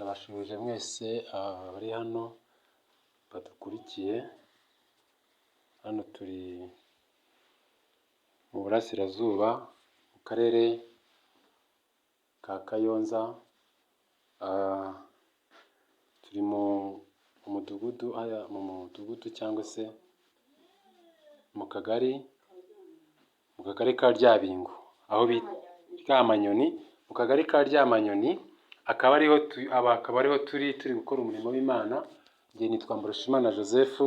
Ndabasuhuje mwese abari hano badukurikiye, hano turi mu burasirazuba mu karere ka Kayonza, turi mu mudugudu mu mudugudu cyangwa se mu kagari, mu kagari ka Ryabingo aho bita Ryamanyoni, mu kagari ka Ryamanyoni akaba ariho akaba ariho turi gukora umurimo w'Imana. Njye nitwa Mbarushimana Joseph,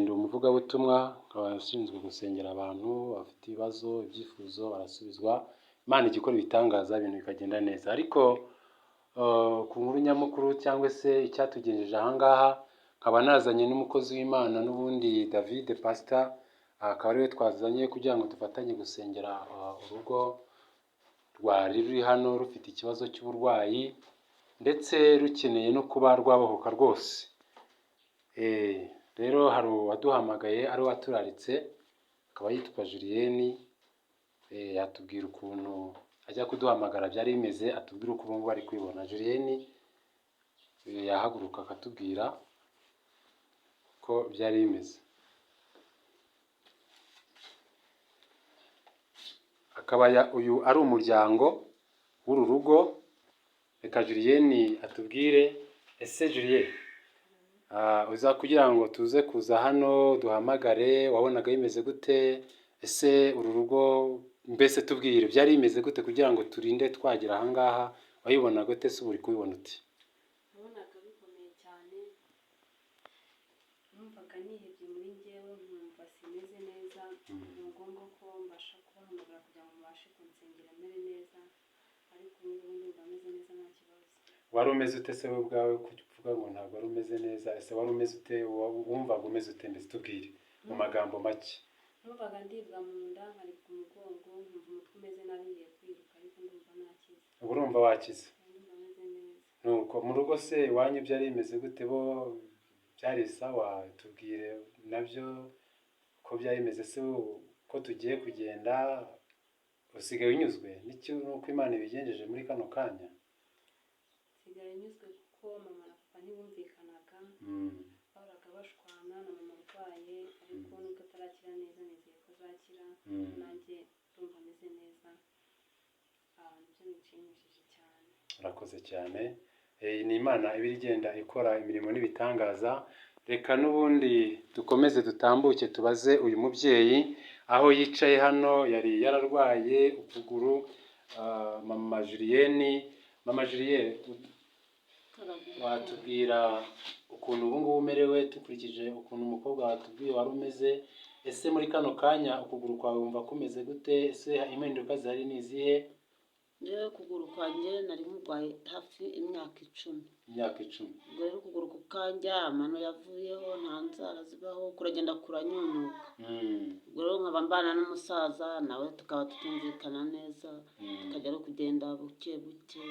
ndi umuvugabutumwa, nkaba nshinzwe gusengera abantu bafite ibibazo, ibyifuzo barasubizwa, Imana ijya ikora ibitangaza ibintu bikagenda neza. Ariko ku nkuru nyamukuru cyangwa se icyatugejeje aha ngaha, nkaba nazanye n'umukozi w'Imana n'ubundi David Pastor, akaba ariwe twazanye kugira ngo dufatanye gusengera urugo rwari ruri hano rufite ikibazo cy'uburwayi ndetse rukeneye no kuba rwabohoka rwose. Rero hari uwaduhamagaye ari we waturaritse, akaba yitwa Julienne, yatubwira ukuntu ajya kuduhamagara byari bimeze, atubwire uko ubu ngubu ari kwibona. Julienne yahaguruka akatubwira uko byari bimeze. Akaba uyu ari umuryango w'uru rugo. Reka Julienne atubwire. Ese Julienne, uza kugira ngo tuze kuza hano duhamagare, wabonaga bimeze gute? Ese uru rugo mbese tubwire byari bimeze gute kugira ngo turinde twagera aha ngaha? Wayibona gute se ubu uri kubibona ute? Nabonaga bikomeye cyane, numvaga nihebye muri njyewe, nkumva simeze neza, ni ngombwa ko mbasha kubahamagara kugira ngo mubashe kunsengera mere neza, ariko ubu ngubu ndumva meze neza nta kibazo. Wari umeze ute se wowe ubwawe kuvuga ngo ntabwo wari umeze neza? Ese wari umeze ute? Wumvaga umeze ute? Mbese tubwire mu magambo make. Numvaga ndibwa mu nda, nkaribwa umugongo, nkumva umutwe umeze nabi ngiye kwiruka, ariko ndumva nakize. Ubu urumva wakize? Ndumva meze neza. Nuko mu rugo se iwanyu byari bimeze gute? Bo byari sawa? Tubwire nabyo ko byari bimeze. Se ko tugiye kugenda usigaye unyuzwe n'icyo nuko Imana ibigenjeje muri kano kanya? Nsigaye nyuzwe kuko mama na papa ntibumvikanaga, bahoraga bashwana na mama arwaye, ariko nubwo atarakira neza nizeye ko azakira, nanjye ndumva ameze neza, nibyo binshimishije cyane. Urakoze cyane. Ni Imana iba igenda ikora imirimo n'ibitangaza. Reka n'ubundi dukomeze dutambuke tubaze uyu mubyeyi aho yicaye hano, yari yararwaye ukuguru. Mama Julienne, mama Julienne, watubwira ukuntu ubu ngubu umerewe dukurikije ukuntu umukobwa watubwiye wari umeze? Ese muri kano kanya ukuguru kwawe wumva kumeze gute? Ese impinduka zihari ni izihe? Njyewe ukuguru kwanjye nari murwaye hafi imyaka 10. Imyaka 10. Ubwo rero ukuguru kukanjye amano yavuyeho, nta nzara zibaho, kuragenda kuranyunyuka. Ubwo rero nkaba mbana n'umusaza nawe tukaba tutumvikana neza, tukajya no kugenda buke buke,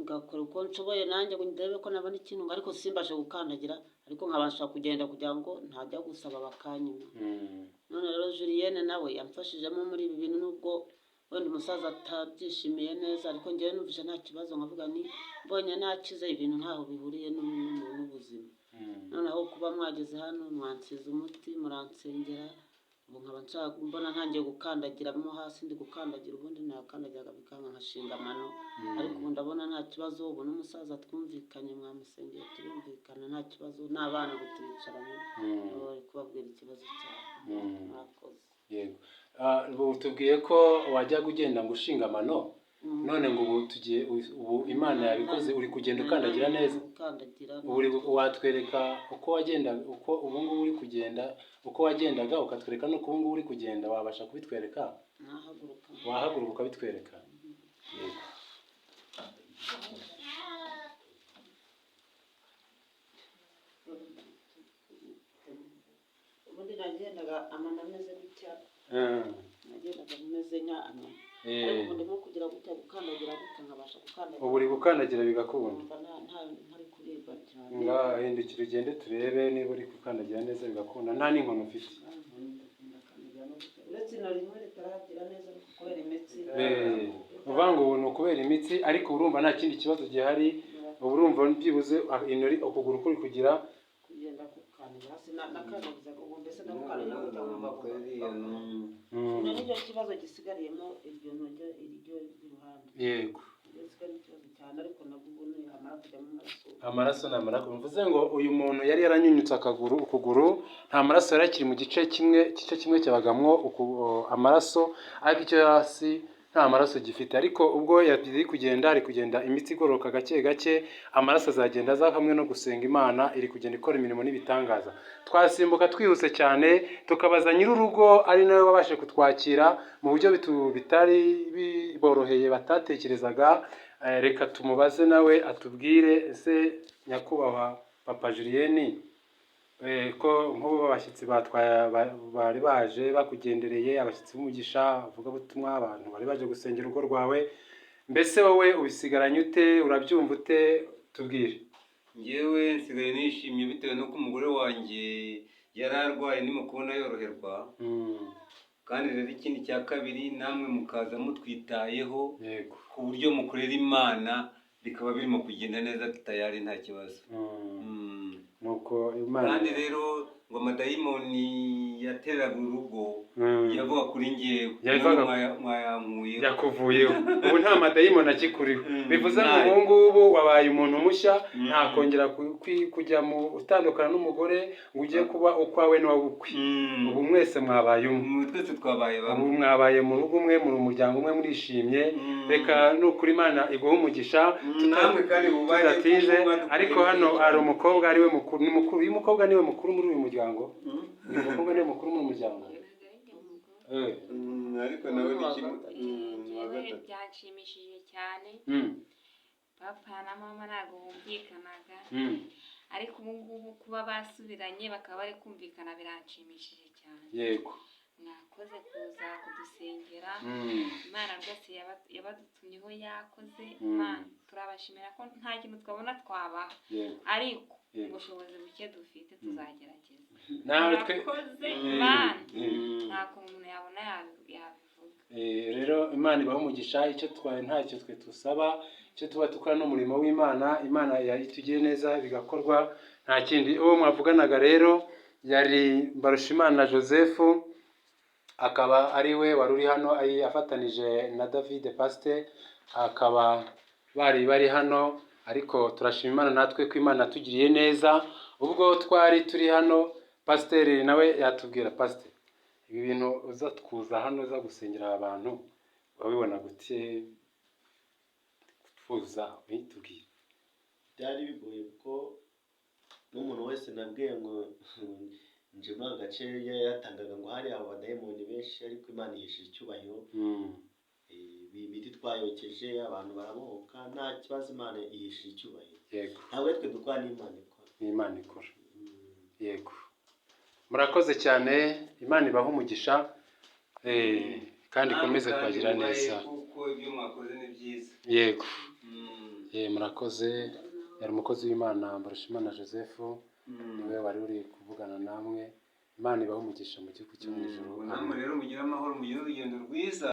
ngakora uko nshoboye nanjye ngo ndebe ko nabona ikintu, ariko simbashe gukandagira, ariko nkabasha kugenda kugira ngo ntajya gusaba bakanyima. None rero Julienne nawe yamfashijemo muri ibi bintu, nubwo wenda umusaza atabyishimiye neza, ariko njyewe numvise nta kibazo, nkavuga ni mbonye nakize ibintu ntaho bihuriye n'ubuzima. Noneho kuba mwageze hano mwansize umuti muransengera, ubu nkaba nshaka mbona ntangiye gukandagiramo hasi, ndi gukandagira, ubundi nakandagiraga bikanga nkashinga amano, ariko ubu ndabona nta kibazo. Ubu n'umusaza twumvikanye, mwamusengeye turumvikana nta kibazo, n'abana ubu turicaranye, nabo bari kubabwira ikibazo cyabo. Murakoze. Yego. Ubu tubwiye ko wajyaga ugenda ngo ushinga amano, none ngo ubu tugiye, ubu Imana yabikoze uri kugenda ukandagira neza. Gukandagira. Ubu watwereka uko wagenda, uko ubu ngubu uri kugenda, uko wagendaga ukatwereka n'uko ubu ngubu uri kugenda, wabasha kubitwereka? Nahaguruka. Wahaguruka ukabitwereka? Yego. Ubundi nagendaga amano ameze gutya, nagendaga ameze nka amano, ariko ubu ndimo kugira gutya, gukandagira gutya, nkabasha gukandagira. Ubu uri gukandagira bigakunda. Numva ntari kuribwa cyane. Ngahindukira ugende turebe niba uri gukandagira neza bigakunda, nta n'inkono ufite. Uretse ino rimwe ritaragira neza ariko kubera imitsi. Uvuga ngo ubu ni ukubera imitsi, ariko urumva nta kindi kibazo gihari. Ubu urumva byibuze ukuguru kuri kugira Kugenda kukanira hasi nakandagizaga ubu, mbese ndagukanira gutya nkumva. Ino nicyo kibazo gisigariyemo, iryo ntoryo, iryo ry'iruhande. Iryo gisigaye ni ikibazo cyane, ariko nabwo ubu hamara kujyamo amaraso. Amaraso namara, bivuze ngo uyu muntu yari yaranyunyutse akaguru, ukuguru nta maraso yari akiri mu gice kimwe. Igice kimwe cyabagamwo amaraso, ariko icyo hasi nta maraso gifite. Ariko ubwo yari kugenda, ari kugenda imitsi igororoka gake gake, amaraso azagenda aza hamwe no gusenga. Imana iri kugenda ikora imirimo n'ibitangaza. Twasimbuka twihuse cyane tukabaza nyir'urugo, ari nawe wabashe kutwakira mu buryo bitari biboroheye, batatekerezaga. Reka tumubaze nawe atubwire. Ese nyakubahwa Papa Julienne, ko nk'ubu abashyitsi bari baje bakugendereye, abashyitsi b'umugisha, abavugabutumwa, abantu bari baje gusengera urugo rwawe, mbese wowe ubisigaranye ute? Urabyumva ute? Tubwire. Njyewe nsigaye nishimye bitewe n'uko umugore wanjye yari arwaye, ndimo kubona yoroherwa. Kandi rero ikindi cya kabiri, namwe mukaza mutwitayeho ku buryo mukorera Imana, bikaba birimo kugenda neza tayari, nta kibazo. Nuko Imana Kandi rero ngo amadayimoni yateraga urugo yavuga kuri njyewe. Yavaga- None mwayankuyeho. Yakuvuyeho, ubu nta madayimoni akikuriho. Bivuze ngo Ntayo. ubu ngubu wabaye umuntu mushya, nta kongera kujya mu utandukana n'umugore ngo ujye kuba ukwawe n'uwabukwe. Ubu mwese mwabaye umwe. Twese twabaye Ubu bamwe. mwabaye mu rugo umwe, muri umuryango umwe, murishimye. Reka nukuri Imana iguhe umugisha. Namwe kandi bubahe Tudatije, kuko mwadukoreye ariko hano neza. hari umukobwa ariwe mukuru, ni mukuru. Uyu mukobwa niwe mukuru muri uyu muryango. Uyu mukobwa niwe mukuru muri uyu muryango. Ariko nawe ni kimwe. Wa Njyewe gatatu. byanshimishije cyane. Papa na mama ntabwo bumvikanaga, ariko ubu ngubu kuba basubiranye bakaba bari kumvikana biranshimishije cyane. Mwakoze kuza kudusengera. Imana rwose yabadutumyeho yakoze. Imana turabashimira ko nta kintu twabona twabaha, ariko ubushobozi buke dufite tuzagerageza. Natwe Murakoze. Imana, nta kuntu umuntu yabona yabivuga. Rero Imana ibaha umugisha. Icyo twaye ntacyo twe tusaba, icyo tuba dukora n'umurimo w'Imana. Imana yatugiriye neza bigakorwa, nta kindi. Uwo mwavuganaga rero yari Mbarushimana Joseph, akaba ari we wari uri hano ari afatanije na David Pasteur, akaba bari bari hano. Ariko turashima Imana natwe ko Imana yatugiriye neza ubwo twari turi hano. Pasiteri nawe yatubwira. Pasiteri, ibi bintu uza kuza hano, uza gusengera aba bantu, wabibona gute kuza? Bitubwire. Byari bigoye kuko n'umuntu wese nabwiye ngo nje muri aka gace yatangaga ngo hari abo badayimoni benshi, ariko Imana ihesheje icyubahiro. Ibiti twayokeje, abantu barabohoka, nta kibazo. Imana ihesheje icyubahiro. Ntabwo ari twe dukora, n'Imana ikora. Ni Imana ikora. Yego, murakoze cyane. Imana ibahe umugisha, kandi ikomeze Namwe kandi kubagira mubahe, neza. kuko ibyo mwakoze ni byiza. Murakoze. Yari umukozi w'Imana Mbarushimana Joseph, niwe wari uri kuvugana namwe. Imana ibahe umugisha mu gihugu cyo mu ijuru. Namwe rero mugire amahoro, mugire urugendo rwiza.